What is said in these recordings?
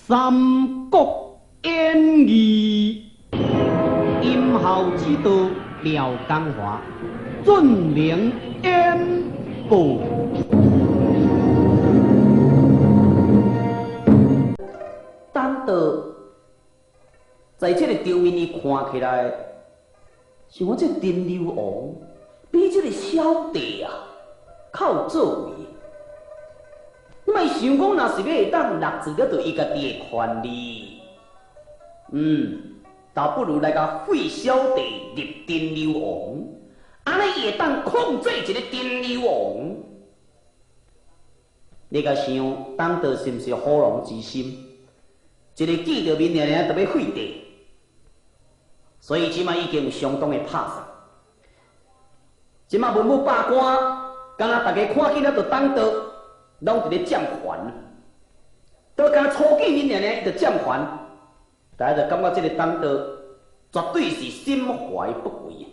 三國演義》，音效指導廖江華，俊明演播。等到在這個場面，伊看起來，像我這陳留王比這個小弟啊較有作為。你莫想講，若是欲會當搦住了著伊家己的權利，倒不如來共廢小弟立陳留王，按呢伊會當控制一個陳留王。你共想，董卓是毋是虎狼之心？一个見著面爾爾就欲廢帝，所以這馬已經有相當的拍算。這馬文武百官，敢若逐家看見了著董卓，攏佇咧佔權，都敢初見面爾爾伊就佔權，大家就感覺這個董卓絕對是心懷不軌。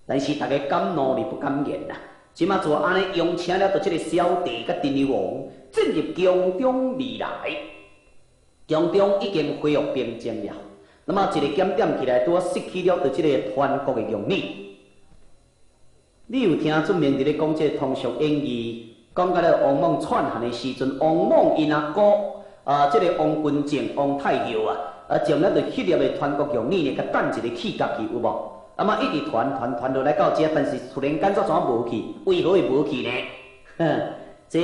但是逐家敢怒而不敢言啦。這馬就按呢邀請了著這個小弟佮陳留王進入宮中而來，宮中已經恢復平靜了。那麼一個檢點起來，拄仔失去了著這個團國的玉女。你有聽出面佇咧講這個通俗演義？講到了王莽篡漢的時陣，王莽𪜶阿哥啊，這個王君正、王太后啊，啊，將咱著彼粒的傳國玉女呢，共等一个氣甲去，有無？啊嘛一直傳傳傳落來到遮，但是突然間煞怎無去？為何會無去呢？哼，這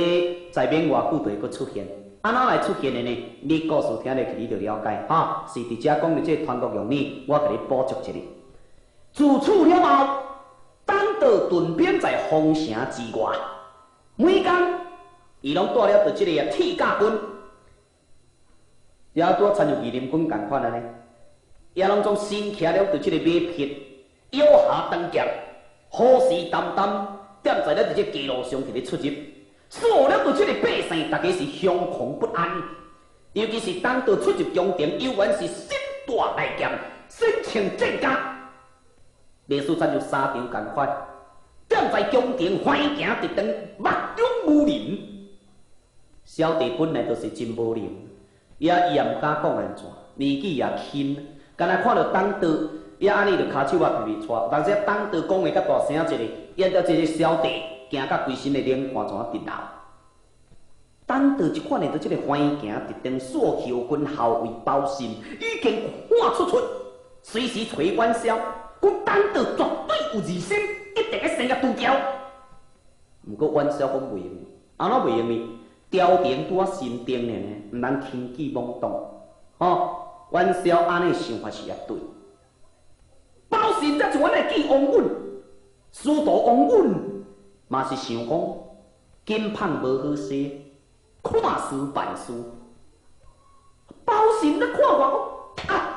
在免偌久就會閣出現。按怎來出現的呢？你故事聽落去，你就了解哈。是佇遮講的這個傳國玉女，我共你補足一下。自此了後，董卓屯兵在封城之外。每工，伊攏帶了著這个鐵甲軍，也拄仔親像御林軍仝款按呢，也攏總身騎了著這個馬匹，腰下長劍，虎視眈眈，踮在了佇這街路上佇咧出入，煞了著這个百姓，逐家是惶恐不安。尤其是董卓出入宮廷，猶原是身帶利劍，身穿戰甲，歷史親像沙場仝款。踮在宮廷橫行直長，目中無人。小弟本來就是真無能，也伊也毋敢講按怎，年紀也輕，敢若看著董卓，也按呢就跤手仔皮皮掣。當時董卓講話較大聲一个，引得這个小弟驚甲規身的冷汗怎直流。董卓一看見著這个橫行直長，數後軍校尉包信已經看出出，隨時揣阮蕭，講董卓絕對有二心。一定愛先共除掉。毋過阮蕭講袂用，按怎袂用呢？朝廷拄仔新定的呢，毋通輕舉妄動。吼，阮蕭按呢想法是也對。包信才像阮來見王允，司徒王允嘛是想講，金胖無好勢，看事辦事。包信咧看我講啊！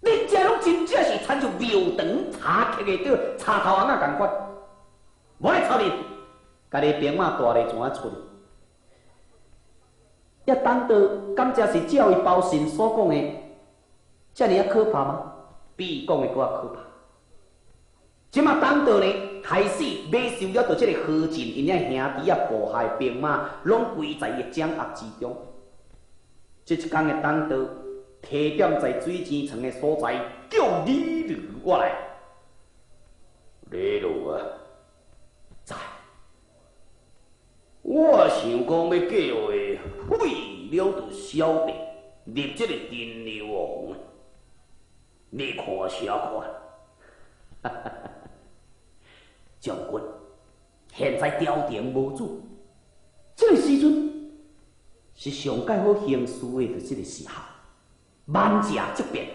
恁遮攏真正是親像廟堂查客的對柴頭翁仔仝款，無愛操恁，家己兵馬帶咧怎啊出？抑董卓敢真是照伊包信所講的，遮爾仔可怕嗎？比伊講的閣較可怕。這馬董卓呢，開始買收了著這個何進𪜶遐兄弟仔部下的兵馬，攏歸在伊的掌握之中。這一工的董卓。提點在水井床的所在，叫李儒我來。李儒啊，在。我想講欲計劃廢了著小弟，立這個陳留王，你看啥款？將軍，現在朝廷無主，這個時陣是上蓋好行事的，就這個時候。萬事則變，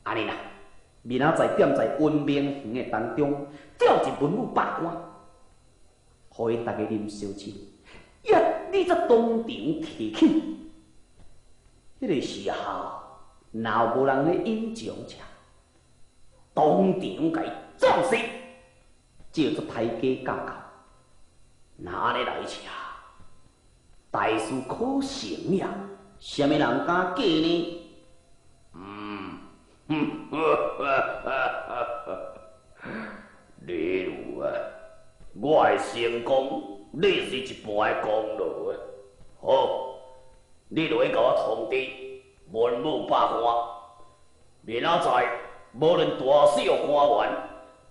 按呢啦，明仔載踮在溫明園的當中，召集文武百官，予𪜶逐家啉燒酒，抑你才當場提起。彼个時候，若無人咧隱藏者，當場共伊撞死，這叫做刣雞教狗。若按呢來者，大事可成呀！啥物人敢假呢？嗯，李儒啊，我的成功，你是一半的功勞啊。好，你就會共我通知文武百官，明仔載無論大小官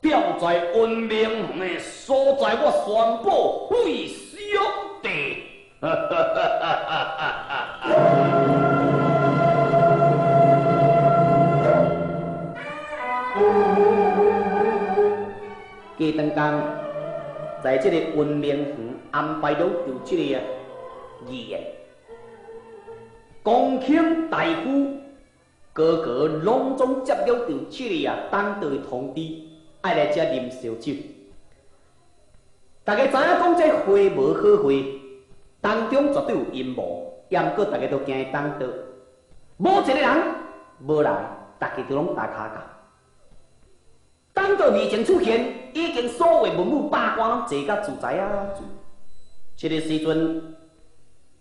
員，踮在溫明園的所在，我宣布廢相帝。过长工，在這個溫明園安排了著這個議宴，公卿大夫個個攏總接了著這個董卓的通知，愛來遮啉燒酒。大家知影講這會無好會，當中絕對有陰謀，也毋過大家都驚董卓，無一個人無來，大家都攏打卡到。董卓未曾出現，已經所有文武百官攏坐甲自在啊自。這個時陣，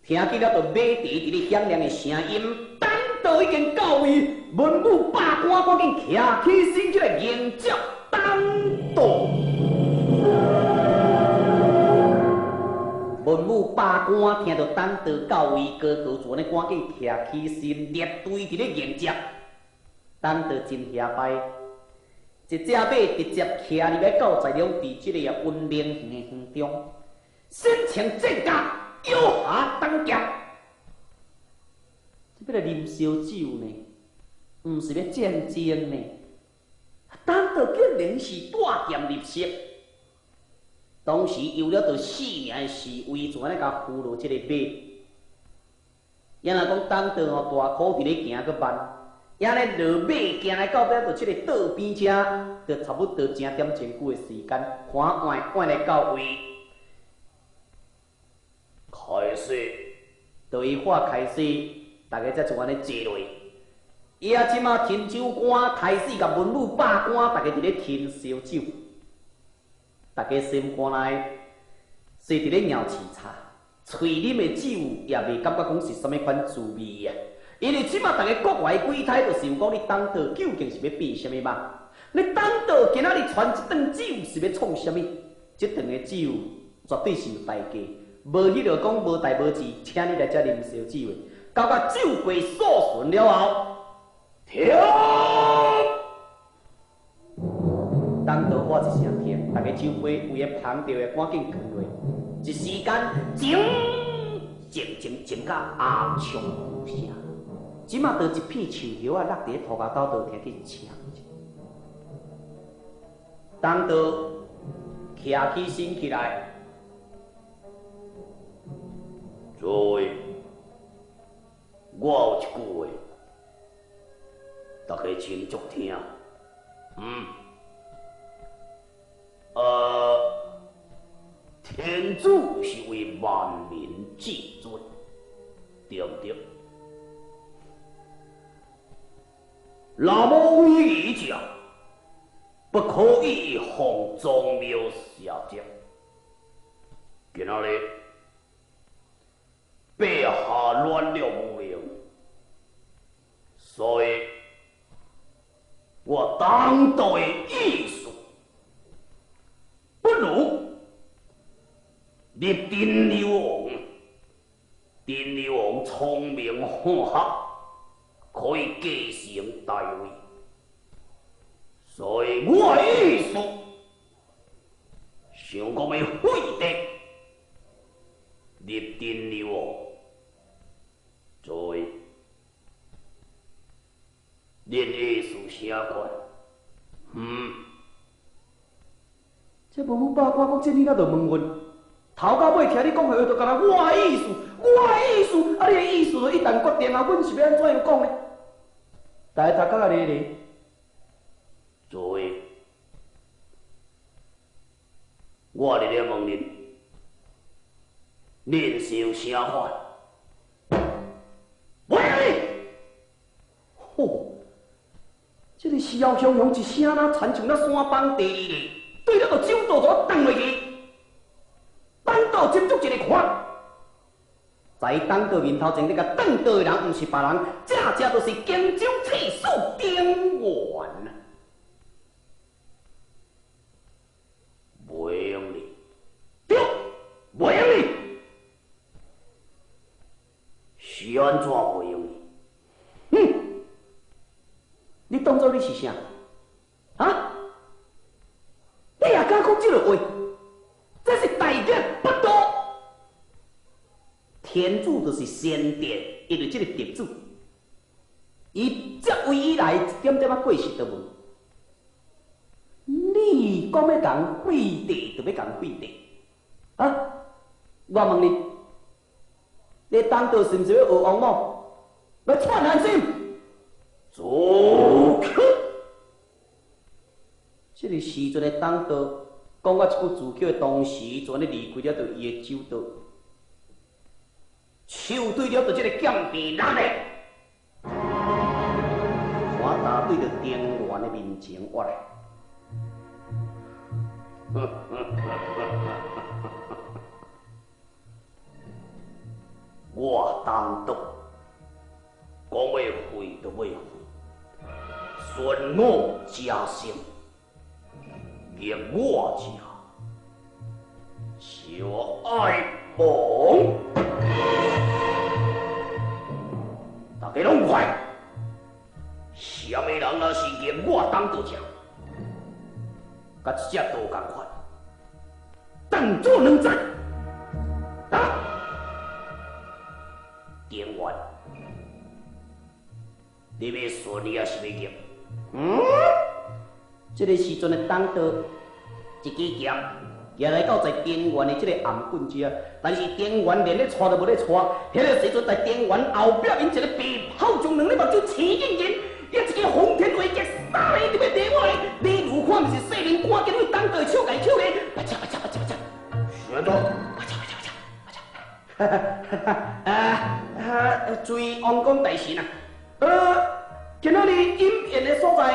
聽見了著馬蹄佇咧響亮的聲音，董卓已經到位，文武百官趕緊徛起身起來迎接董卓。文武百官聽到董卓到位，高高坐呢，趕緊徛起身列隊佇咧迎接。董卓真遐歹。一隻馬直接騎入來到在了佇這個溫明園的園中，身穿戰甲，腰下當劍，這欲來啉燒酒呢，毋是欲戰爭呢。董卓竟然是帶劍入室，當時有了著四名的侍衛，就按呢共扶落這個馬。也若講董卓吼大可佇咧行閣慢。也咧落馬行來到尾，就這個桌邊遮，就差不多成點鐘久的時間，看換換來到位，開始，就伊話開始，大家才就按呢坐落。伊啊，這馬斟酒官開始共文武百官，大家佇咧斟燒酒，大家心肝內是佇咧尿沏茶，喙啉的酒也袂感覺講是啥物款滋味啊。因為這馬逐家國外鬼胎，就想講你董卓究竟是欲變啥物肉？你董卓今仔日傳這頓酒是欲創啥物？這頓的酒絕對是有代價，無彼落講無代無誌，請你來遮啉燒酒的。到甲酒過數巡了後，停！董卓喊一聲停，逐家酒杯為个捧著的趕緊囥落，一時間靜靜靜靜甲鴉雀無聲。這馬就一片樹葉仔落佇咧塗骹斗，就聽見聲。董卓徛起身起來，諸位，我有一句話，大家請注聽。天子是為萬民至尊，對毋對？若無威儀者，不可以奉宗廟下旨。今仔日，陛下軟弱無能，所以我董卓的意思，不如立陳留王。陳留王聰明好學，可以繼承大位，所以我的意思，想講欲廢帝，立陳留王，所以恁意思啥款？這文武百官講這你哪就問阮，頭到尾聽你講的話，就敢若我的意思，我的意思，啊你的意思就一旦決定啊，阮是欲按怎樣講呢？大家頭殼仔咧咧，諸位，我佇咧問恁，恁想啥法？喂！吼！這個時候，雄雄一聲，若親像那山崩地裂咧，對了個酒桌就盪落去，董卓斟足一个看，在董卓面頭前，你共擋倒的人，毋是別人，正正就是荊州刺史丁原。袂用哩，對，袂用哩。想是按怎袂用？哼！你當作你是啥？啊？你也敢講這个話？這是大逆不道！天主就是先帝，伊就這个嫡子，伊接位以來一點點仔過失都無。你講欲共廢帝，就欲共廢帝啊？我問你，你當道是毋是欲學王莽？欲篡韓信？住口！這个時陣的當道講我一句住口的同時，就按呢離開了著伊的酒桌，手對了著這個劍柄拿咧，我打對著丁原的面前挖來。我當道講欲廢就欲廢，順我者生，逆我者就愛亡。大家攏看，啥物人若是逆我當道者，佮這隻刀仝款，當做兩截。啊！丁原，你欲順伊抑是欲逆？嗯？這个時陣的當道，一支劍，舉來到在丁原的這个頷頸遮，但是丁原連咧掣都無咧掣，彼个時陣在丁原後壁面一个白炮將兩个目睭青隱隱，伊一个洪天威擊，三个就欲地我來，你如看毋是世人趕緊為當道的手共伊扣咧，啪嚓啪嚓啪嚓啪嚓，是按怎？啪嚓啪嚓啪嚓啪嚓，哈哈哈哈啊！注意王公大臣啊，今仔日饮宴的所在，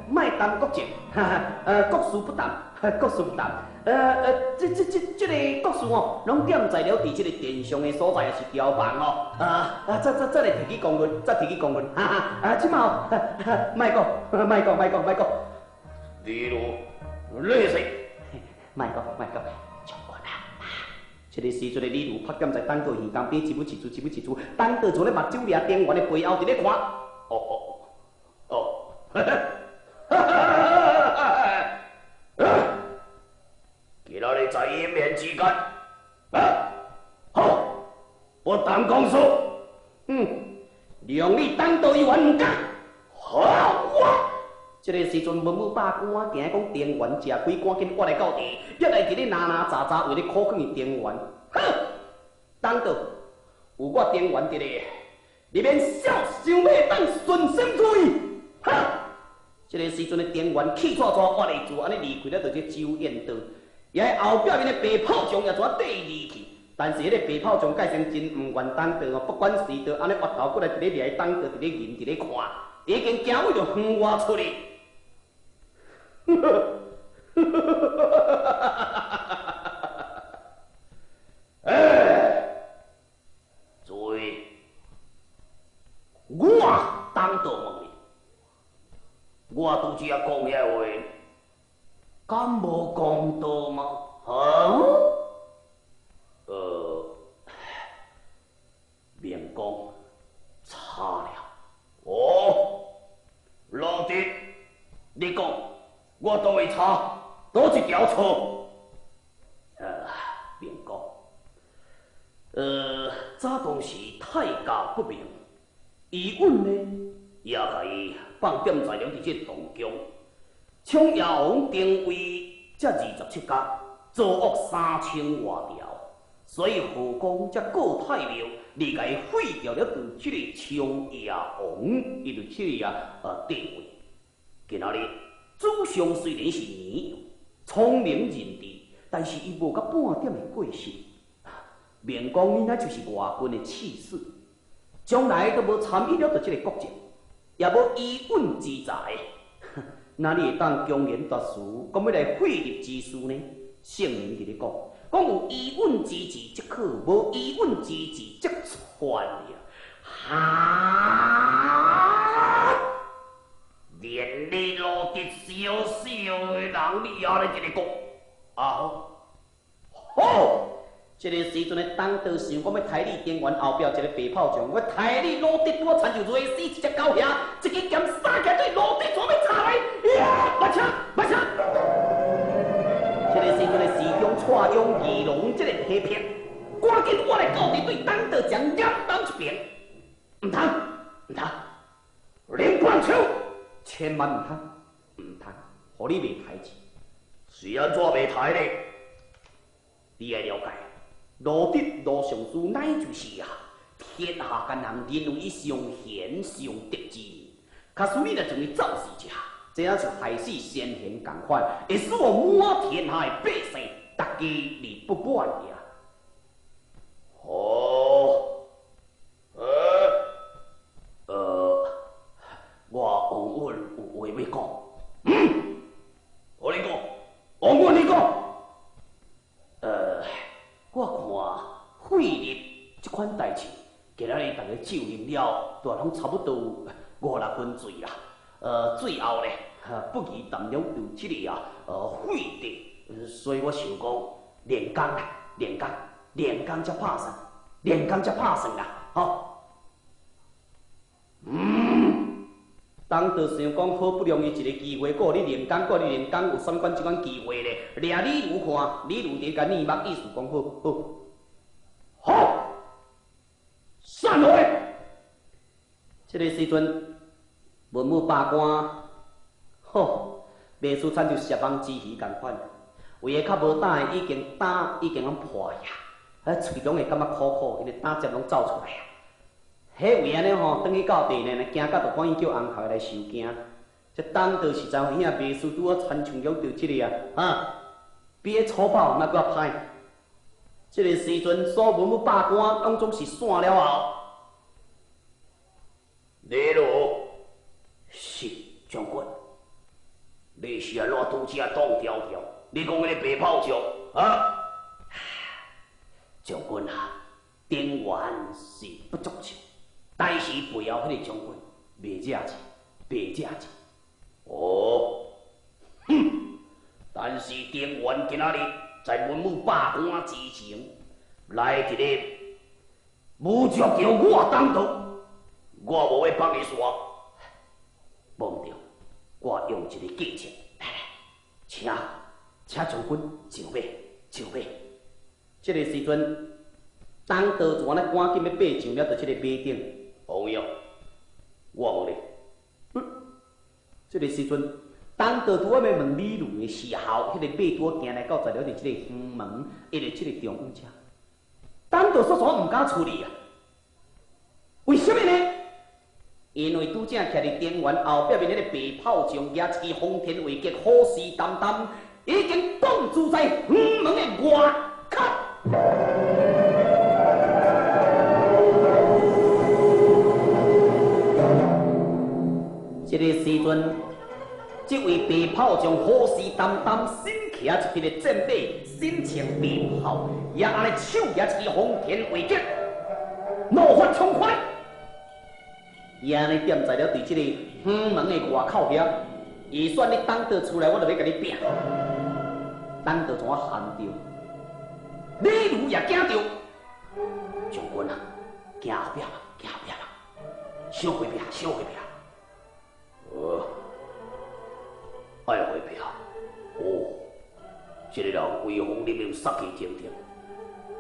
莫耽國政，哈哈，國事不耽，國事不耽。這个國事哦，攏踮在了佇這个殿上的所在，也是牢房哦。啊啊，再來提起公文，再提起公文，哈哈。啊，這馬莫講，莫講，莫講，莫講。例如，你是？莫講，莫講，將軍啊！這个時陣的李儒拍踮在當道耳江邊，一步一步，一步一步，當道像咧目睭掠丁原的背後佇咧看。哦哦哦，哈哈哈哈哈！今仔日在飲宴之間，啊，好，不當公事。嗯，讓你當道議員毋敢。好，我這个時陣文武百官驚講丁原食虧，趕緊挖來到地，一來佇咧拿拿雜雜為咧苦勸伊丁原。哼，當道有我丁原佇咧，你免痟想欲當順心主意。哼，這个時陣的丁原氣喘喘，挖來做按呢離開了，就這酒宴桌。伊後壁面的白炮將也怎綴離去？但是彼个白炮將改成真毋願當道哦，不管時道按呢挖頭過來，佇咧掠當道，佇咧吟，佇咧看，已經驚為著遠外出去。哎，注意，我當道問你，我拄才講遐話，敢無公道嗎？啊？明公差了。哦，老弟，你講，我都會差，佗一條錯？明公，早當時太教不明，伊允呢，也共伊放踮在了佇這皇宮，昌夜王定位才27工。造惡3000外條，所以何公才告太廟，而共伊廢掉了，就這個昌夜王，伊就這個啊地位。今仔日祖上雖然是年幼，聰明認智，但是伊無甲半點的過失。明公你乃就是外軍的刺史，將來都無參與了就這個國政，也無醫允之才，哪裡會當強言奪事，講欲來廢立之事呢？聖人佇咧講，講有醫允之志則可，無醫允之志則篡了。哈！連你落得小小的人，你也咧佇咧講啊？好，這个時陣的董道想講欲刣你中原後壁一个白炮將，我刣你魯德拄仔親像螺絲一隻狗遐，一支劍殺起來對魯德全欲插來，呀！慢車，慢車！這个時陣的時中蔡勇二龍這个批評，趕緊我來到佇對董道將嚴當一爿，毋通，毋通，林冠秋，千萬毋通，毋通，予你袂刣去。是按怎袂刣呢？你愛了解。盧德盧尚書乃就是啊，天下間人認為伊上賢上德之人。假使你若將伊走死者，這也是害死先賢仝款，會使予滿天下的百姓，大家而不滿呀。哦，我王允有話欲講。嗯，我你講，王允你講。我看廢立這款代誌，今仔日大家酒啉了，都攏差不多五六分醉啦。最後咧，不宜耽了著這个啊，廢帝，所以我想講，練功啦，練功，練功才拍算，練功才拍算啦，吼。嗯，當道想講好不容易一個機會，閣予你練功，閣予你練功，有啥物款這款機會咧？掠李儒看，李儒佇共念目，意思講好好好，散會。這个時陣，文武百官，吼，袂輸親像涉網之魚仝款，有的較無膽的已經膽已經攏破去啊，喙攏會感覺苦苦，因為膽汁攏走出來啊。彼位按呢吼，轉去到地呢，驚到就趕緊叫紅頭來收驚。這董道實在有影，袂輸拄仔親像叫著這个啊，哈，比彼粗暴那閣較歹。這个時陣，所文武百官攏總是散了後，李儒，是將軍，你是按怎拄才擋條條？你講彼个白炮將啊？將軍啊，中原是不足笑，但是背後彼个將軍袂食錢，袂食錢。哦，哼！但是中原今仔日在文武百官之前，來一个侮辱著我董道，我無欲放伊煞。無毋對，我用一个計策，來來，請請將軍上馬，上馬。這个時陣，董道就按呢趕緊欲爬上了，佇這个馬頂。王爺，我問你，這个時陣，董道拄仔欲問李儒的時候，彼个馬拄仔行來到在了佇這個園門，伊個這個中央遮。董道煞煞毋敢出去啊！為啥物呢？因為拄才徛佇中原後壁面彼個白炮將，舉一支方天畫戟，虎視眈眈，已經擋住在園門的外口。這个時陣，這位白炮將虎視眈眈，身騎一匹的戰馬，身穿白袍，也按呢手舉一支方天畫戟，怒髮衝冠，伊按呢踮在了佇這个園門的外口遐，預算你董道出來，我就欲共你拚。董道怎啊喊著？李儒也驚著，將軍啊，行後壁嘛，行後壁嘛，小回避，小回避。愛回避。哦，這个人威風凜凜，殺氣騰騰，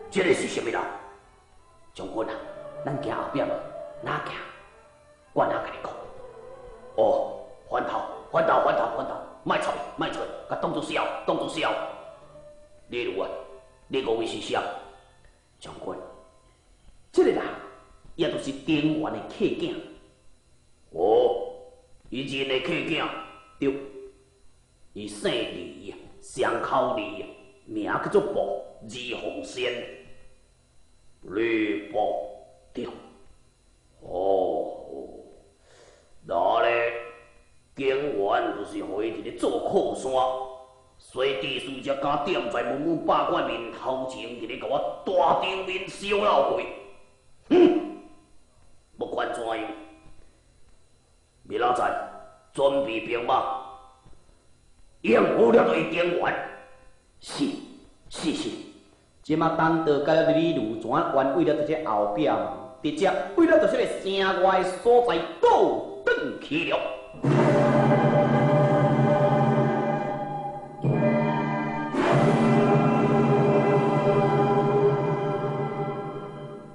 這个是啥物人？將軍啊，咱行後壁嘛，哪行？我哪共你講？哦，翻頭，翻頭，翻頭，翻頭，莫揣，莫揣，共當作痟，當作痟。李儒啊，你講伊是啥？將軍，這個人也就是中原的客囝。哦，伊認的客囝，對，伊姓李，双口李，名叫做卜，字鳳仙。李卜，對。哦，那咧，警員就是予伊佇咧做靠山，所以地主才敢踮在文武百官面頭前，佇咧共我大場面小鬧鬼。哼，不管怎樣，明仔載準備兵馬，應付了對中原。是，是是，這馬董卓佮了李儒怎冤為了這後壁門，直接為了這個城外所在倒轉去了。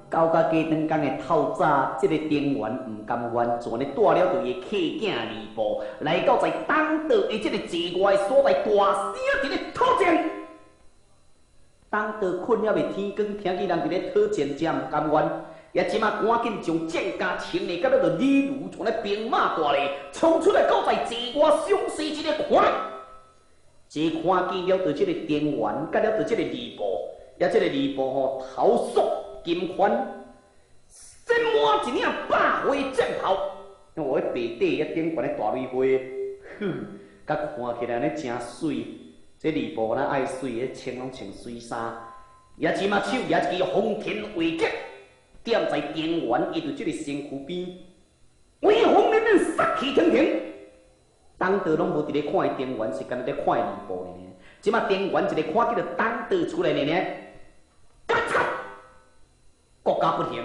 到甲鸡肠工的透早，這個丁原毋甘願，全咧帶了著伊的客囝呂布，來到在董卓的這個坐外所在，大聲佇咧討戰。董卓睏了未天光，聽見人佇咧討戰，真毋甘願，也這馬趕緊將戰甲穿咧，佮了著李儒全咧兵馬大咧，衝出來到在坐外詳細一个看。這看見了著這個丁原，佮了著這個呂布，也這個呂布吼頭束金環。身滿一領百花箭袍，我白底遐顶悬的大梅花，哼，佮看起來按呢誠媠。這呂布若愛媠，彼穿攏穿媠衫。也這馬手舉一支奉天畫戟，踮在丁原伊佇這个身軀邊，威風凜凜，殺氣騰騰。董卓攏無佇咧看伊丁原，是干焦咧看伊呂布爾。這馬丁原一个看見著董卓出來爾爾，咔嚓，國家不幸。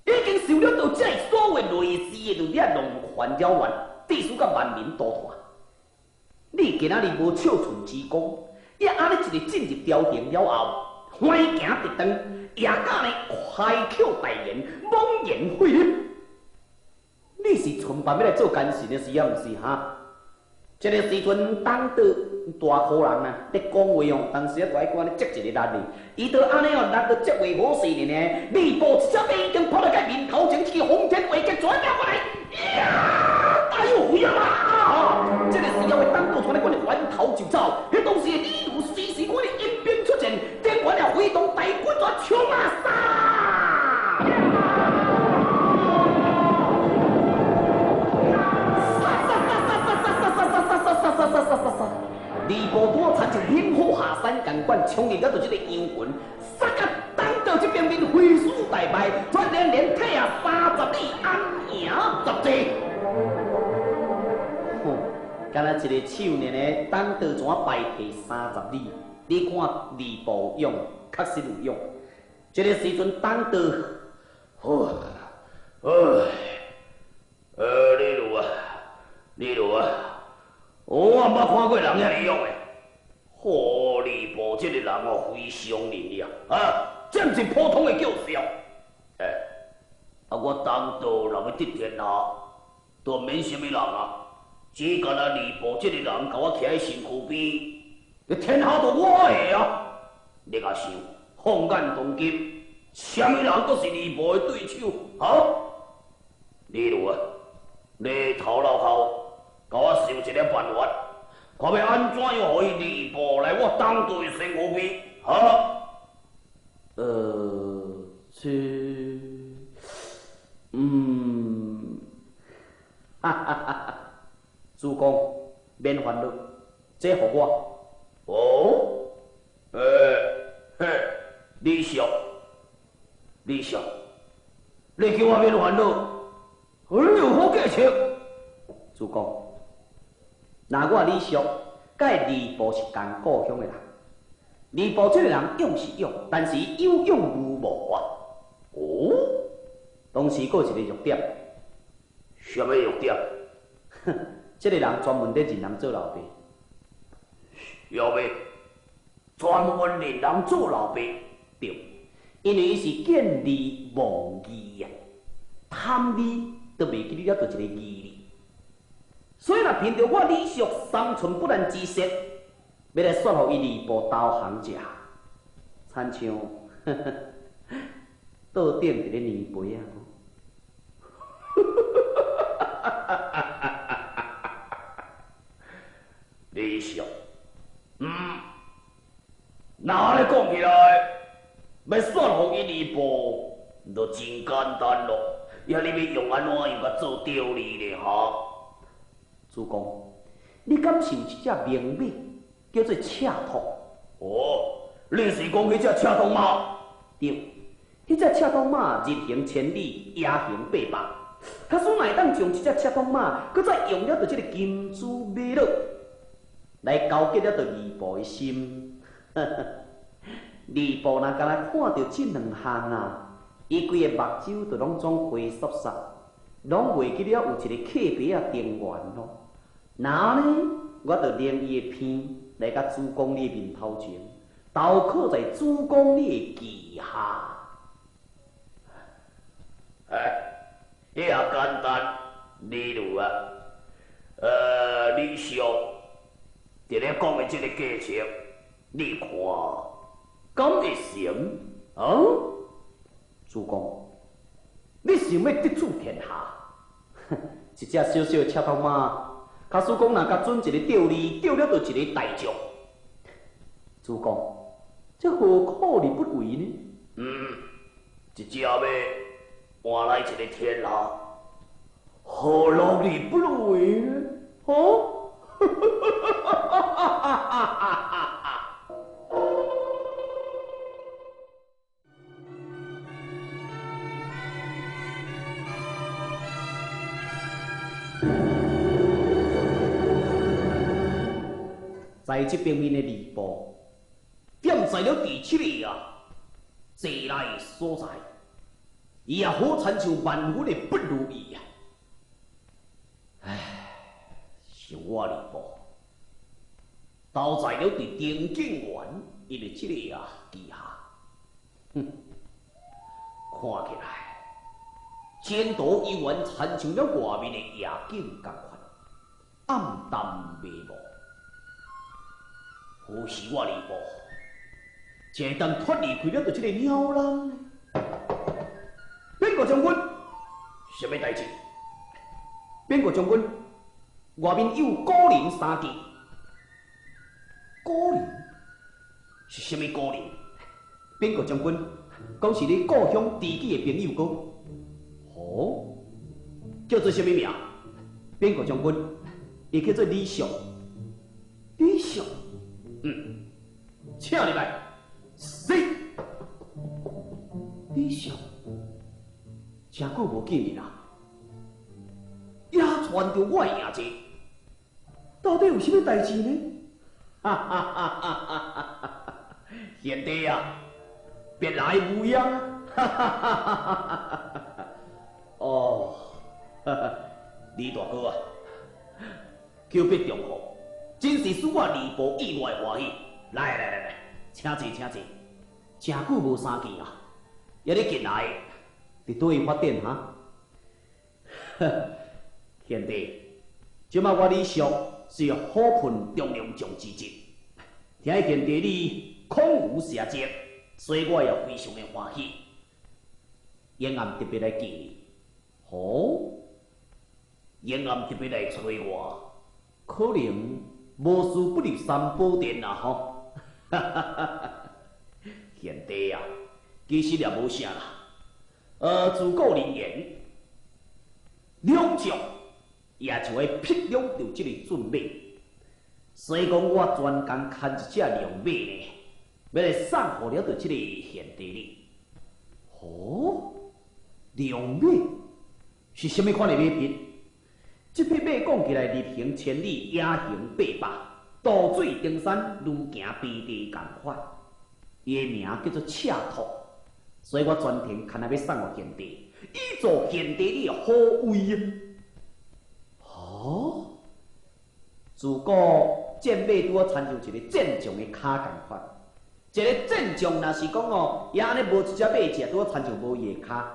已經受了到這所謂類似的，就遐弄權擾亂，致使甲萬民塗炭。你今仔日無笑寸之功，也按呢一个進入朝廷了後，橫行直斷，也敢呢開口大言，妄言毀辱。你是純白欲來做奸臣的是抑毋是哈？這个時陣，董卓大苦人啊，咧講話哦，當時啊，就愛閣按呢接一个力哩，伊就按呢哦，力就接袂好勢爾爾，呂布一只馬已經跑來佮面頭前，一支奉天畫戟全掠過來，呀！哎喲，飛啊嘛！這个時候的董卓跩咧阮的翻頭就走，彼當時的李儒隨時阮的引兵出戰，丁原也揮動大軍全衝啊殺！呂布拄親像猛虎下山仝款，衝入了著這个羊群，殺甲董卓這邊面揮師大敗，全連連退啊30里，安營十济。吼，敢若一个手爾爾，董卓怎敗退30里？你看呂布勇，確實有勇。這个時陣，董卓，好，哎，李儒啊，李儒啊。我毋捌看過人遐爾勇的，吼，呂布這個人哦，非常能力啊，這毋是普通的叫囂。欸，啊，我董卓若欲得天下，都免啥物人啊，只干焦呂布這個人共我徛佇身軀邊，天下就我的啊！你共想，放眼當今，啥物人閣是呂布的對手？哈？李儒啊，你頭腦好。共我想一个辦法，看欲按怎樣予伊呂布來我董卓的身軀邊？哈？這，哈哈哈哈！主公免煩惱，這予我。哦，嘿，李叔，李叔，你叫我免煩惱，你有好計策？主公。若我李叔佮呂布是仝故鄉的人，呂布這个人勇是勇，但是有勇無謀啊。哦，當時閣有一个弱點。啥物弱點？哼，這个人專門佇認人做老爸。老爸，專門認人做老爸。對，因為伊是見利忘義啊，貪利都袂記得了，著一个義字。所以若憑著我李叔三寸不爛之舌，欲來說予伊呂布投降者，親像桌頂佇咧粘杯仔。李叔，若按呢講起來，欲說予伊呂布，就真簡單咯。抑你欲用按怎樣共做釣你咧？哈？主公，你敢是有一隻名馬叫做赤兔？哦，你是講彼隻赤兔馬？對，彼隻赤兔馬日行千里，夜行八百。假使若會當將這隻赤兔馬，閣再用了著這个金珠瑪瑙，來勾結了著呂布的心，吕布若敢若看著這兩項啊，伊規个目睭就攏總灰索索，攏袂記了有一個客爸仔丁原咯。那呢，我就拎伊的片來共主公你的面頭前，投靠在主公你的旗下。哎，遐簡單，李儒啊，李相，佇咧講的這个計策，你看，敢會成？啊？主公，你想欲得主天下？一隻小小的赤兔馬，假使講若共准一个釣你，釣了就一个大將。主公，這何苦而不為呢？嗯，一隻馬換來一個天下，何樂而不為呢？哦？在這邊面的呂布，踮在了第七个啊，坐來所在，伊也好親像萬分的不如意啊！唉，是我呂布，投在了佇丁敬元伊的這个啊旗下，哼，看起來前途猶原親像了外面的夜景仝款，暗淡迷霧。何時我呂布，才會當脫離開了著這个鳥籠呢？稟告將軍，啥物代誌？稟告將軍，外面有古靈三傑。古靈？是啥物古靈？稟告將軍，講是你故鄉知己的朋友哥。哦，叫做啥物名？稟告將軍，伊叫做李相。李相。嗯，請入來。是。李相，誠久無見面啊，也傳著我的名字，到底有啥物代誌呢？哈哈哈哈哈哈！賢弟啊，別來無恙啊！哈哈哈哈哈！哦，李大哥啊，久別重逢，真是使我呂布意外歡喜。來來來來，請坐請坐，誠久無相見啊！抑你近來佇佗位發展哈？賢弟，這擺我李相是虎賁中郎將之職，聽賢弟你孔有社稷，所以我也非常的歡喜。永暗特別來見你，哦，永暗特別來揣我，可能無事不入三寶殿啦吼。賢弟啊，其實也無啥啦。自古人言，良將也就會匹量著這個駿馬，所以講我專工牽一隻良馬呢，欲來送予了著這個賢弟你。哦，良馬是啥物款的馬匹？這匹馬講起來，日行千里，夜行八百，渡水登山，如行平地仝款。伊的名叫做赤兔，所以我專程牽來欲送予賢弟，以做賢弟你的護衛啊！哦，自古戰馬拄好親像一個戰將的跤仝款，一個戰將若是講哦，伊按呢無一隻馬食，拄好親像無伊的跤。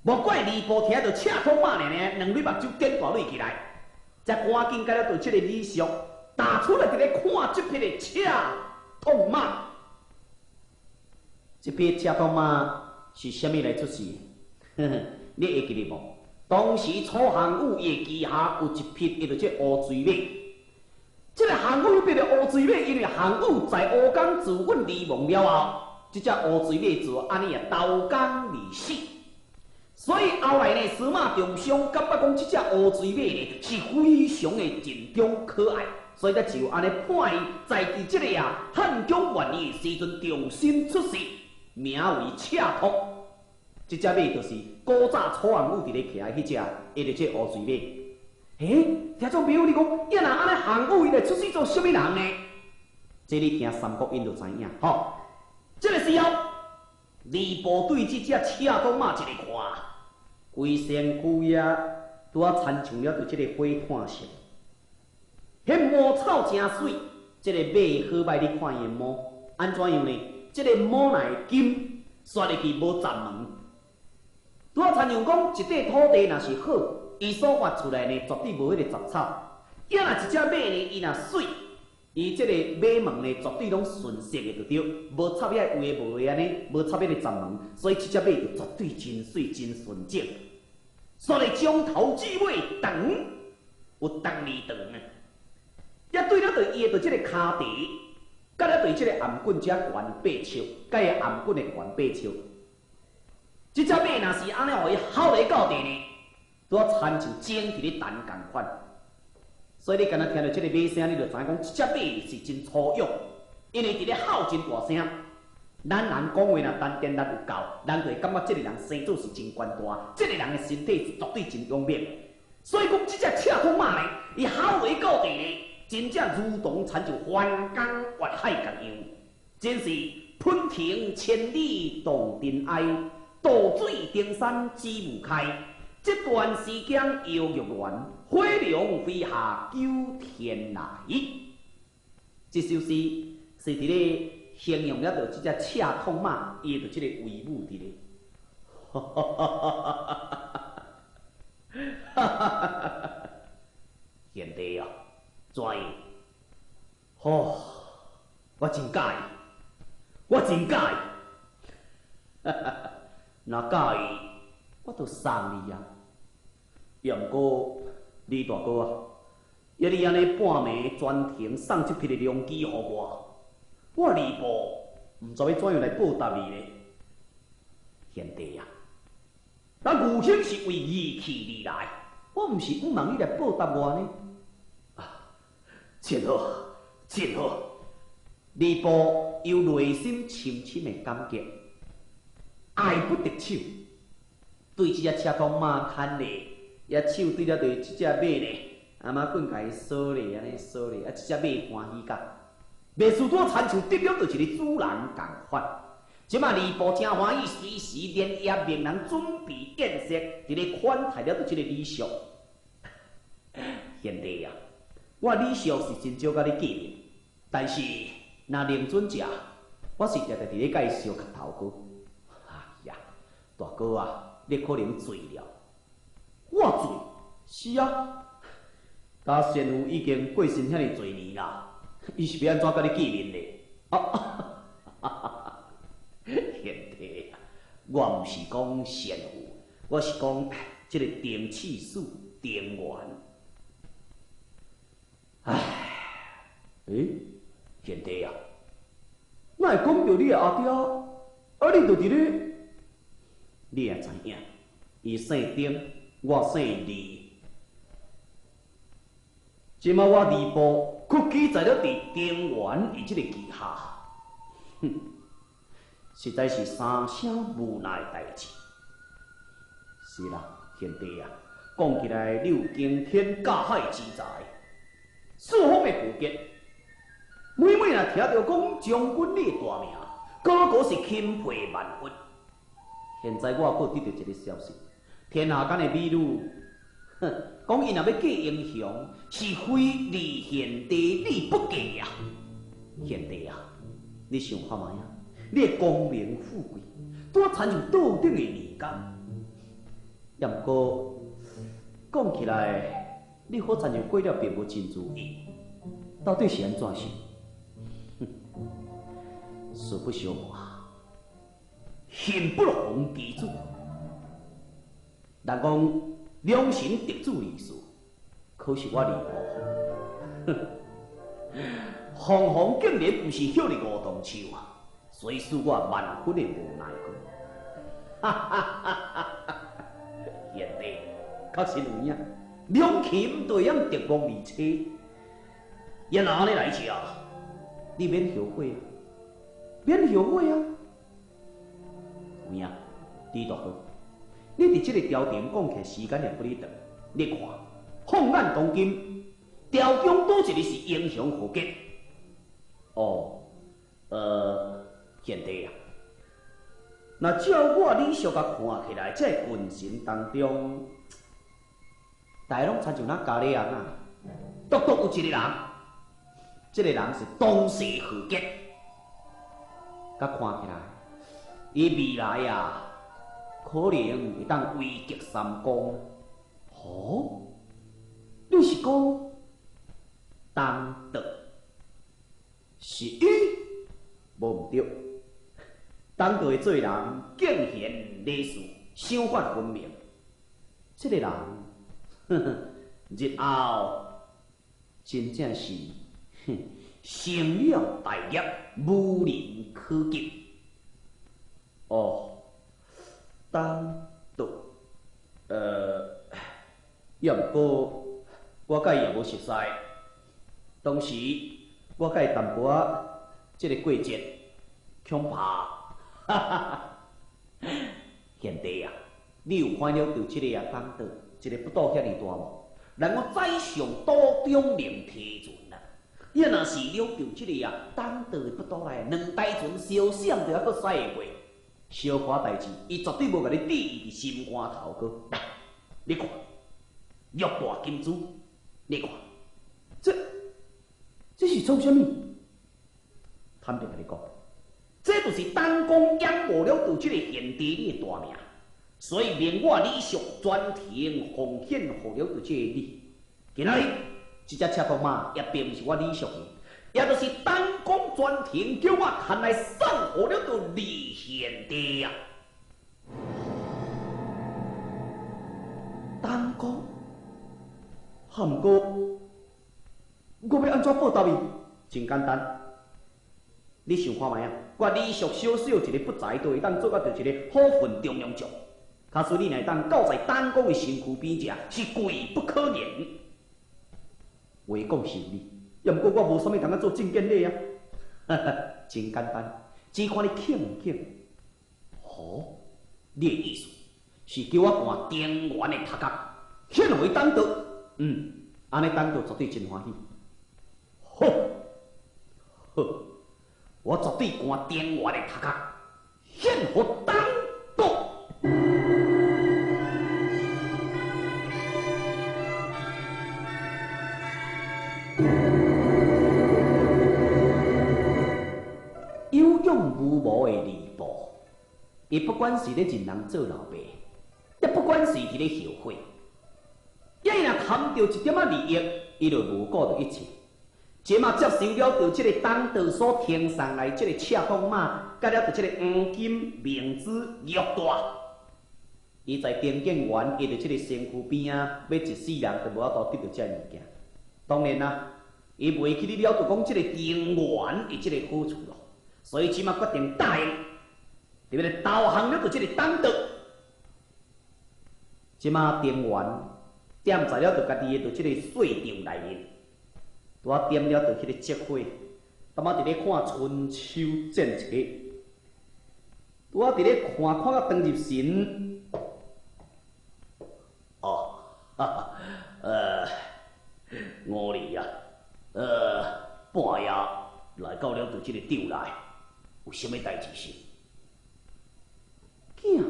無怪呂布聽著赤兔馬爾爾，兩蕊目睭點大蕊起來，才趕緊共了著這个李相打出來，佇咧看這匹的赤兔馬。這匹赤兔馬是啥物來出世？呵呵，你會記得無？當時楚項羽伊的旗下有一匹，叫做烏錐馬。這个項羽彼个烏錐馬，因為項羽在烏江自刎而亡了後，這隻烏錐馬就按呢啊投江而死。所以後來呢，司馬中傷感覺講這隻烏錐馬呢是非常的盡忠可愛，所以才就按呢判伊在佇這个啊漢景元年的時陣重新出世，名為赤兔。這隻馬就是古早楚項羽佇咧騎的彼隻，伊就這烏錐馬。欸，聽眾朋友，你講，伊若按呢項羽伊來出世做啥物人呢？這你聽《三國演》就知影吼。這个時候，呂布對這隻赤兔馬一个看，規身軀也拄仔親像了對這个火炭色，彼毛草誠媠，這个馬好䆀，你看伊的毛按怎樣呢？這个毛若會金，刷入去無雜毛。拄仔親像講，一塊土地若是好，伊所發出來呢，絕對無彼個雜草。抑若一隻馬呢，伊若媠，伊這個馬毛呢，絕對攏純色的就對，無插遐有的無的按呢，無插彼個雜毛，所以這隻馬就絕對真媠真純正。所以將頭至尾長，有長二長啊！也對了對伊的對這個跤蹄，佮了對這個頷頸遮懸八尺，佮伊頷頸的懸八尺。這隻馬若是按呢，予伊吼來到地呢，拄仔親像整佇咧彈仝款。所以你敢若聽著這个馬聲，你就知影講，這隻馬是真粗勇，因為佇咧吼真大聲。咱人講話若丹田力有夠，人就會感覺這个人生做是真懸大，這个人的身體是絕對真勇猛。所以講，這隻赤兔馬呢，伊吼來到地呢，真正如同親像翻江越海仝樣，真是噴霆千里動塵埃，渡水登山指霧開。這段時間搖玉鑾，火龍飛下九天來。這首詩是佇咧形容了著這隻赤兔馬，伊的這个威武佇咧。哈哈哈哈哈哈！賢弟啊，怎樣？吼，我真佮意，我真佮意。哈哈，若佮意，我就送你啊。也毋過，李大哥啊，抑你按呢半暝專程送這匹的良機予我，我呂布毋知欲怎樣來報答你咧。賢弟啊，咱愚兄是為義氣而來，我毋是向望你來報答我呢。啊，真好，真好。呂布由內心深深的感激，愛不得手，對這隻赤兔馬牽咧，也手對了對這隻馬咧，阿媽棍共伊鎖咧，按呢鎖咧，啊，這隻馬歡喜甲，袂輸拄親像得了著一个主人仝款。這馬呂布誠歡喜，隨時連夜命人準備宴席，佇咧款待了著這个李肅。賢弟啊，我李肅是真少佮你見面，但是若認準食，我是定定佇咧共伊相磕頭哥。哎呀，大哥啊，你可能醉了。我醉？是啊，家先父已經過身遐爾濟年啦，伊是欲按怎佮你見面咧？啊，賢弟啊，我毋是講先父，我是講這个丁刺史丁原。唉，欸，賢弟啊，哪會講著你的阿爹？啊，你就佇咧，你也知影，伊姓丁，我姓李。這馬我呂布閣記載了佇丁原伊這個旗下，哼，實在是三聲無奈的代誌。是啦，賢弟啊，講起來你有驚天駕海之才，四方的豪傑，每每若聽著講將軍你的大名，個個是欽佩萬分。現在我閣得著一個消息，天下間的美女，哼，講𪜶若欲嫁英雄，是非李賢弟你不嫁啊！賢弟啊，你想看覓啊？你的功名富貴，拄仔親像桌頂的麵乾。也毋過講起來，你好親像過了並無真如意，到底是按怎想？哼，實不相瞞，恨不逢其主。人講良辰嫡子二事，可是我呂布，哼，鳳凰竟然毋是歇佇梧桐樹啊，所以使我萬分的無奈。哈哈哈哈哈！賢弟，確實有影，兩琴對樣敵望而車，也若按呢來吃，你免後悔啊，免後悔啊！有影，李大哥，你佇這個朝廷講起來時間也不哩長，你看，放眼當今，朝中佗一个是英雄豪傑？哦，贤弟啊，若照我李叔共看起来，这个群臣当中，大家拢亲像那咖喱翁啊，独独有一个人，这个人是东西何结，佮看起来，伊未来啊，可能会当位极三公。哦，你是讲董卓是伊？无毋对，董卓的做人敬贤礼士，赏罚分明。这个人，呵呵，日后真正是成了大业，无人可及。哦，董卓，也毋过我佮伊也无熟似，当时我佮伊淡薄仔这个过节，恐怕，哈哈哈，贤弟啊，你有看了著这个啊，董卓一个腹肚遐尔大无？人讲宰相肚中能提船啊，伊若是了著这个啊，董卓的腹肚内两台船相闪就犹阁驶会过，小可代志，伊绝对无共你置伊伫心肝头阁。来，你看，玉带金珠，你看，这是创啥物？坦白共你讲，这就是董公仰慕了著这个贤弟你的大名，所以命我李叔专程奉献予了著这个你。今仔日这只赤兔马也并毋是我李叔的，也就是董公专程叫我牵来送予了著李贤弟啊。董公，哈毋过，我欲按怎报答伊？真简单。你想看觅啊？我李叔小小一个不才，都会当做到著一个好份中庸将。假使你若会当到在董公的身躯边者，是贵不可言。话讲是理，也毋过我无啥物通啊做证件礼啊。真简单，只看你肯毋肯。哦，你的意思是叫我赶中原的头壳，献予董卓？嗯，按呢董卓绝对真欢喜。好，好。我绝对赶中原的头壳，献予董卓。有勇无谋的吕布，伊不管是咧认人做老爸，也不管是伫咧后悔，伊若贪著一点仔利益，伊就无顾著一切。这马接受了著这个董卓所呈送来这个赤兔马，佮了著这个黄金明珠玉带，伊在丁建元伊伫这个身躯边仔，欲一世人都无法度得著这个物件。当然啦，伊袂记得了，就讲这个中原的这个好处咯，所以这马决定答应，伫咧投降了著这个董卓。这马中原踮在了著家己的著这个税场内面。拄仔点了著彼个烛火，踮仔伫咧看春秋战策，拄仔伫咧看看甲当入神。哦，哈哈，五里啊，半夜来到了著这个场内，有啥物代志是？囝，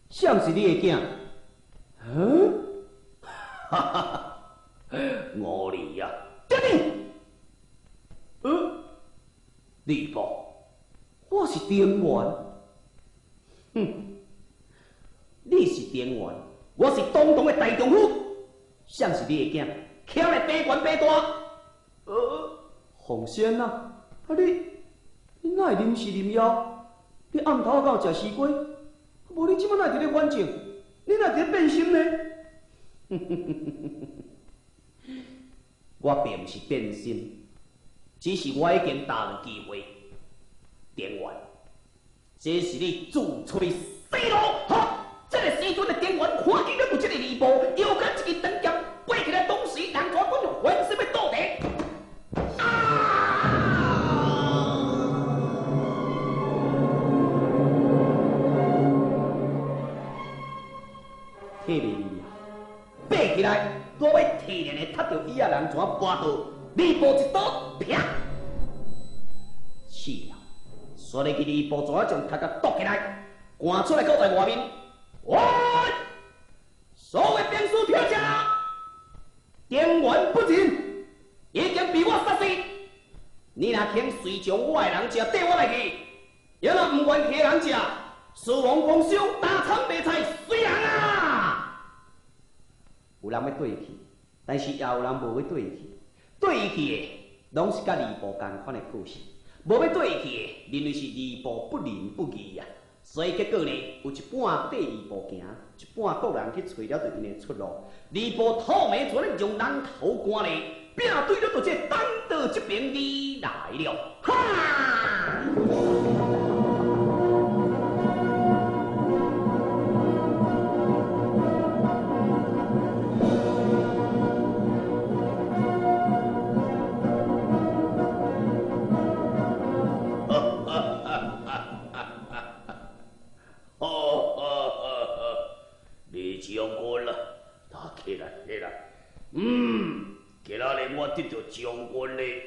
谁是你的囝？嗯？哈哈哈，五里啊！吕布，我是中原。哼，你是中原，我是东唐的大丈夫。谁是你的囝？起来爬悬爬大。凤仙啊，啊你，你哪会临时临妖？你暗头仔敢有食西瓜？无你这摆哪会伫咧反正？你哪会伫咧变心呢？我并毋是变心，只是我已经踏入机会。中原，这是你自找死路！哈！这个时阵的中原看见了有这个吕布，腰间一支长剑，飞起来，当时人全军就翻身欲倒地。啊！退袂去啊！爬起来，拄欲提连的踢著椅仔人，怎跋倒？吕布一刀，啪！死了，所以去吕布怎将头壳剁起来，赶出来搁在外面。喂，所有兵士听正，丁原不仁，已经被我杀死。你若肯随从我的人食，缀我来去；也若毋愿去的人食，死亡公烧，大仓卖菜，随人啊！有人欲缀去，但是也有人无欲缀去。缀去的，拢是佮吕布仝款的个性；无欲缀去的，认为是吕布不仁不义啊。所以结果呢，有一半缀吕布行，一半各人去揣了著𪜶的出路。吕布吐眉出来用人头赶咧，拼对了著这个董卓这边而来了，哈！今仔日我得著将军咧，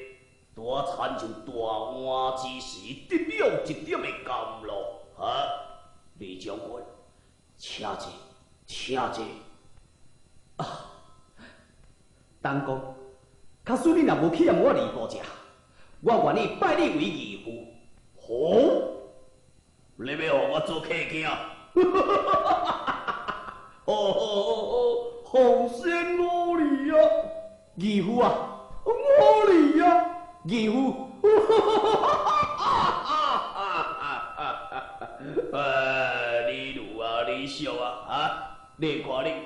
拄仔亲像大旱之时得了一点的甘露。哈，李将军，请坐，请坐。啊，董公，假使你若无去让我吕布食，我愿意拜你为义父。好，你欲予我做客囝？好好好好，奉先我哩啊！义父啊，我哩啊，义父！你女啊，你惜啊，啊，你看你看，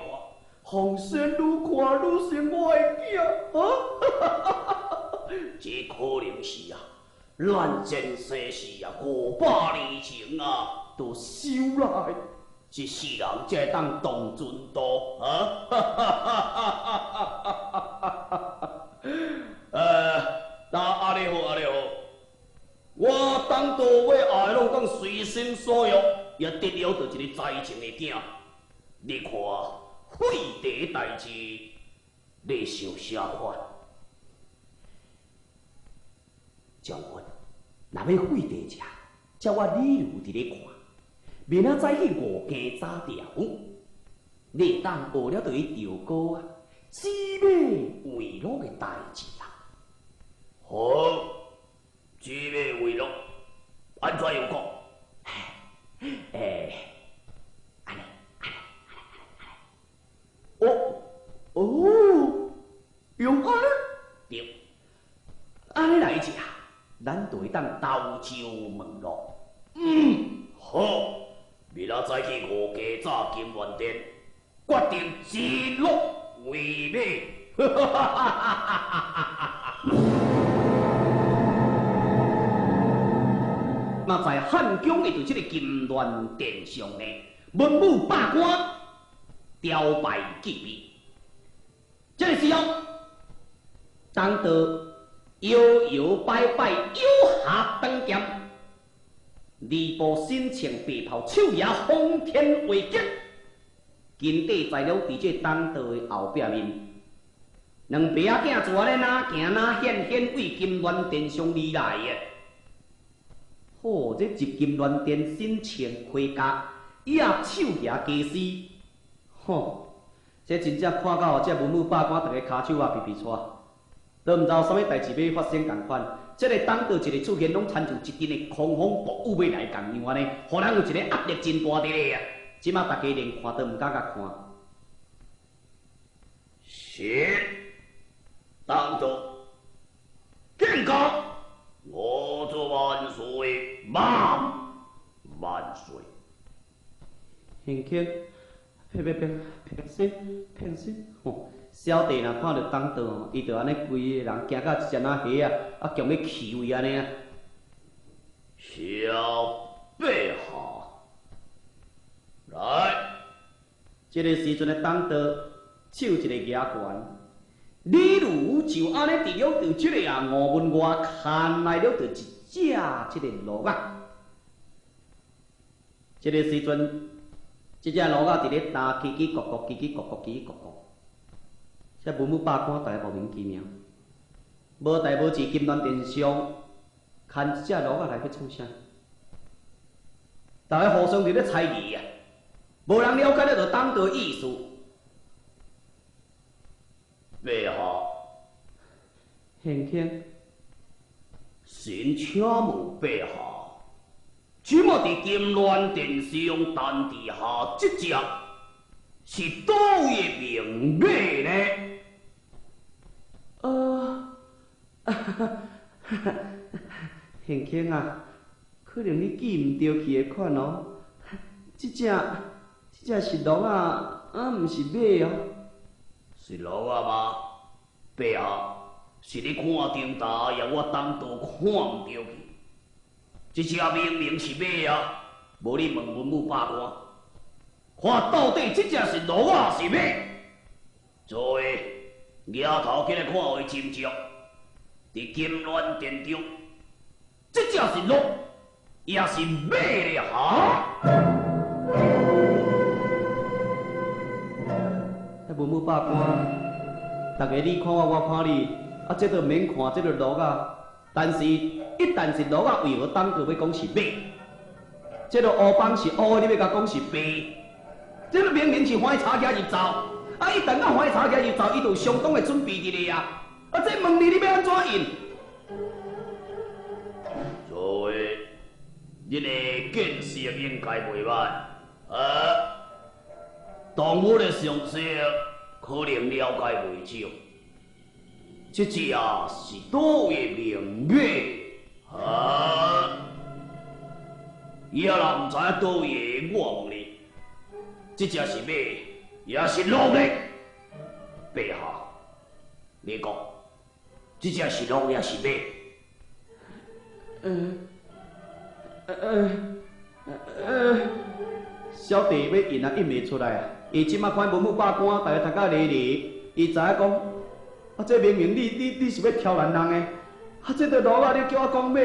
奉先愈看愈像我的囝啊！这可能是啊，咱前世是啊500年前啊，就修来。这世人才会当动尊度啊！那按呢好，按呢好，我当道要后拢当随心所欲，也得了著一个才情的囝。你看，废帝代志，你想啥款？将军，若欲废帝者，照我李儒伫咧看。明仔载去五更早朝，你会当学了著伊赵高啊，指马为鹿的代志啊。好，指马为鹿，按怎样讲？欸，按呢，按呢，按呢，哦，哦，用按呢？对，按呢来食，咱就会当投石问路。嗯，好。明仔载去五更早金銮殿，决定指鹿为马。那在汉宫的这个金銮殿上呢，文武百官朝拜祭礼。这个时候，董卓摇摇摆摆，摇下长剑。吕布身穿白袍，手举奉天画戟，紧缀在了伫这董卓的后壁面。两爸仔囝就按呢哪行哪显显为金銮殿上而来的。吼，这入金銮殿身穿盔甲，伊也手举家私，吼，这真正看到这文武百官逐个跤手啊皮皮掣，都毋知有啥物代志欲发生仝款。这个董卓一个出现，拢亲像一阵的狂风暴雨欲来仝样按呢，予人有一个压力真大伫咧啊！这马大家连看都毋敢共看。是，董卓，见过，我祝万岁，万万岁。现客，别别别，平身平身，吼！小弟若看著董卓，伊就按呢规个人惊甲一只若虾啊，啊，强欲起位按呢啊。小陛下，来，这个时阵的董卓手一个举悬，李儒就按呢伫了伫这个啊午门外牵来了伫一只这个鹿仔。这个时阵，这只鹿仔伫咧打叽叽咕咕，叽叽咕咕，叽叽咕咕。这文武百官大家莫名其妙，无代无志，金銮殿上牵一只鹿仔来欲创啥？大家互相佇咧猜疑啊，無人了解咧就當道意思。陛下，現卿，臣請問陛下，這馬佇金鑾殿上陳佇下這隻是佗位的名馬呢？現卿啊，可能你記毋著去的款哦。這隻是鹿仔，啊，毋是馬哦。是鹿仔嗎？陛下，是你看中大，也我當道看毋著去。這隻明明是馬啊，無你問文武百官，看到底這隻是鹿仔是馬？諸位，額頭起來看為斟酌，佇金鑾殿中，這隻是鹿，也是馬咧哈？文武百官，大家你看我，我看你，啊，這都免看這個鹿仔，但是一旦是鹿仔，為何當道欲講是馬？這個烏幫是烏的，你欲共講是白？這個明明是歡喜吵架入灶，啊，一旦甲歡喜吵架入灶，伊就有相當的準備佇咧啊！啊，這問你，你欲按怎應？諸位，恁的見識應該袂歹，啊，動物的常識可能了解袂少。這隻是佗位的名馬？啊！伊也若毋知影佗位的，我問你，這隻是馬，也是鹿呢？陛下，你講，這隻是鹿也是馬？小弟欲應啊，應袂出來啊！伊這馬看文武百官，大家讀甲離離，伊知影講，啊，這明明你是欲挑難人的，啊，這條路仔你叫我講馬，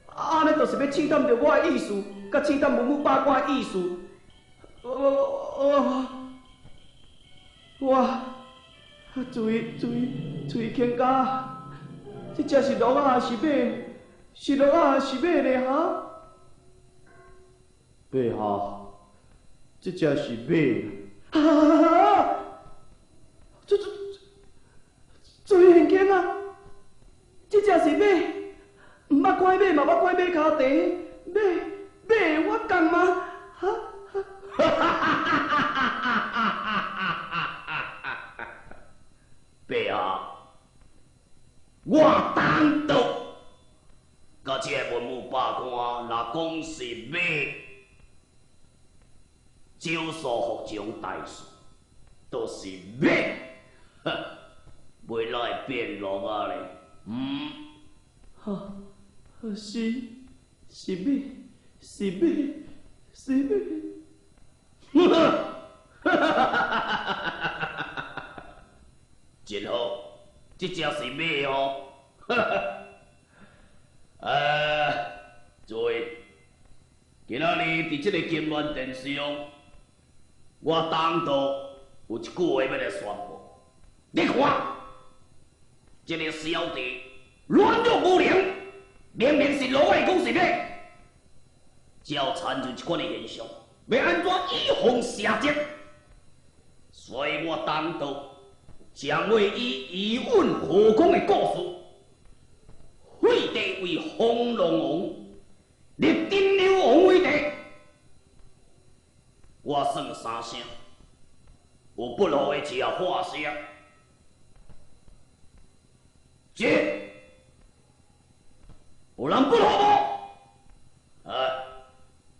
啊，按呢就是欲試探著我的意思，佮試探文武百官的意思。我，注意注意注意，卿家，這隻是鹿仔還是馬？是鹿仔還是馬咧？哈？陛下，這隻是馬。哈哈哈！這注意現卿啊！這隻是馬，毋捌看馬嘛，捌看馬跤蹄，馬馬我仝嗎？哈？哈哈哈哈哈！陛下，我當道，佮這個文武百官若講是馬，少數服從大數，都是馬，袂來變鹿仔咧。嗯，哈，是是馬，是馬，是馬。哈哈哈哈哈！真好，這隻是馬哦。哈哈，諸位，今仔日佇這個金鑾殿上，我當道有一句話欲來宣布，你看，這個小弟軟弱無能，明明是鹿仔，講是馬，照親像這款的現象，欲按怎以防邪賊？所以我當道將會以伊尹和公的故事，廢帝為風浪王，立丁流王為帝。我算三聲，有不落的就喊聲。一，有人不落無？啊，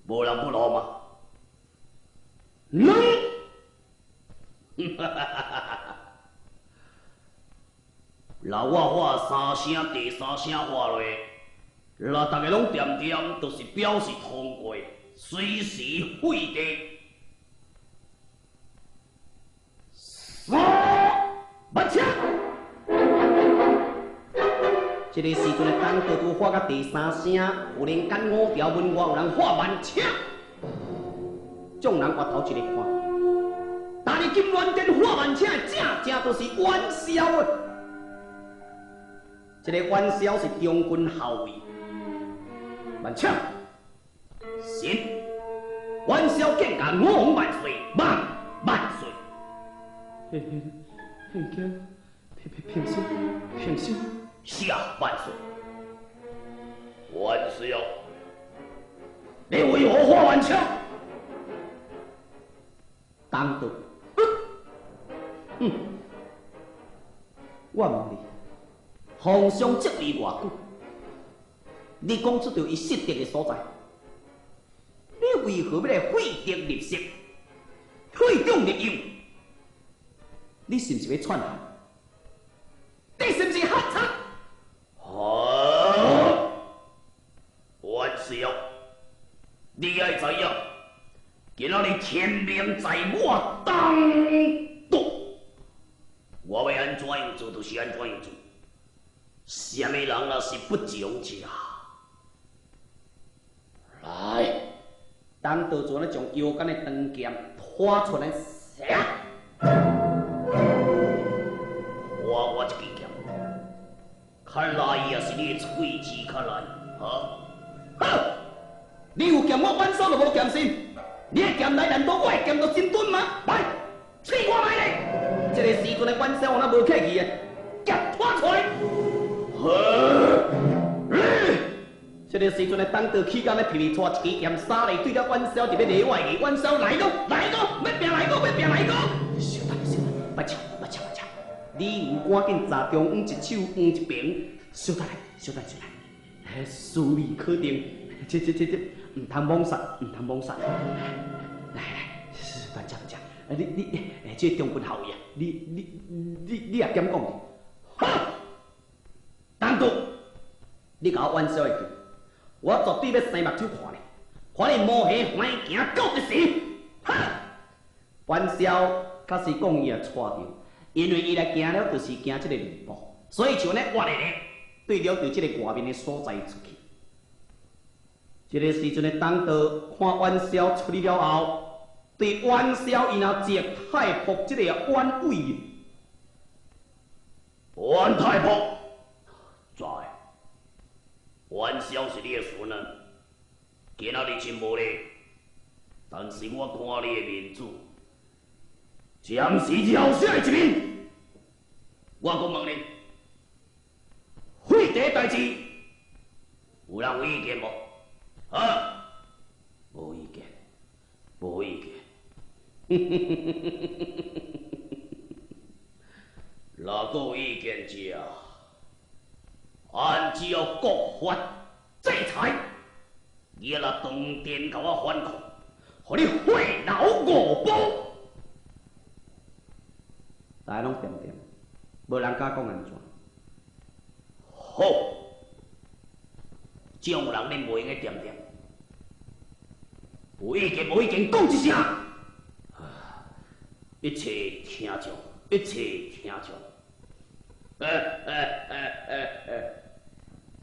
無人不落嗎？兩，若我喊三聲，第三聲喊落，若大家攏恬恬，就是表示通過，隨時廢帝。三，万请。這個時陣的當道拄喊到第三聲，忽然間五條門外有人喊慢車，眾人回頭一个看，但佇金鑾殿喊慢車的正正就是阮蕭啊！這個阮蕭是中軍校尉，慢車，是。阮蕭见甲五王万岁，万万岁！嘿嘿，平平平平平心，下万岁！万岁！你为何发万枪？当道，哼！我问你，皇上即位偌久？你讲出著伊失德的所在，你为何欲来废德立色、废长立幼？你是毋是欲篡汉？你是毋是汉贼？好，万岁！你爱知影，今仔日天命在我当道，我欲按怎样做就是按怎样做。啥物人若是不从者？来，当道主呢，将腰间的长剑拖出来，我我一支剑，较来也是你的喙齿较来，哈？好，你有剑我反手就无剑心，你的剑来难道我的剑就真钝吗？来，试看觅咧。这个时阵的阮小我那无客气的，剑拖出来。好，这个时阵的当道起工咧，皮皮拖一支剑，杀嚟对了阮痟就欲礼外去，阮痟来个来个，欲拼来个，欲拼来个。小等小等，莫抢莫抢莫抢，你有赶紧查中央一手黄一边，小等小等小等，哎，事未可定，这这这这，毋通妄杀，毋通妄杀。来来，班长班长，你你，哎，这个中军校尉啊，你你你你也敢讲？哈，当道，你共我阮痟会记。我绝对欲生目睭看你，看你毛黑欢行到底时。哈！阮痟确实讲伊也错著，因为伊来惊了，就是惊这个吕布，所以就呢活咧咧，对了对这个外面的所在出去。这个时阵的当道看阮痟出去了后，对阮痟伊若接太仆这个阮伟，阮太仆在。阮痟是你的孙啊，今仔日真无礼，但是我看你的面子，暂时后生的一面，我阁问你，废帝代志，有人有意见无？啊，无意见，无意见。若阁有意见者，按照国法制裁，你若当殿共我反抗，予你血流五步。大家拢恬恬，无人敢讲按怎。好，这种人恁袂用得恬恬，有意见无意见，讲一声。一切听将，一切听将。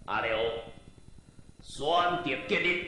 阿廖，选择吉日，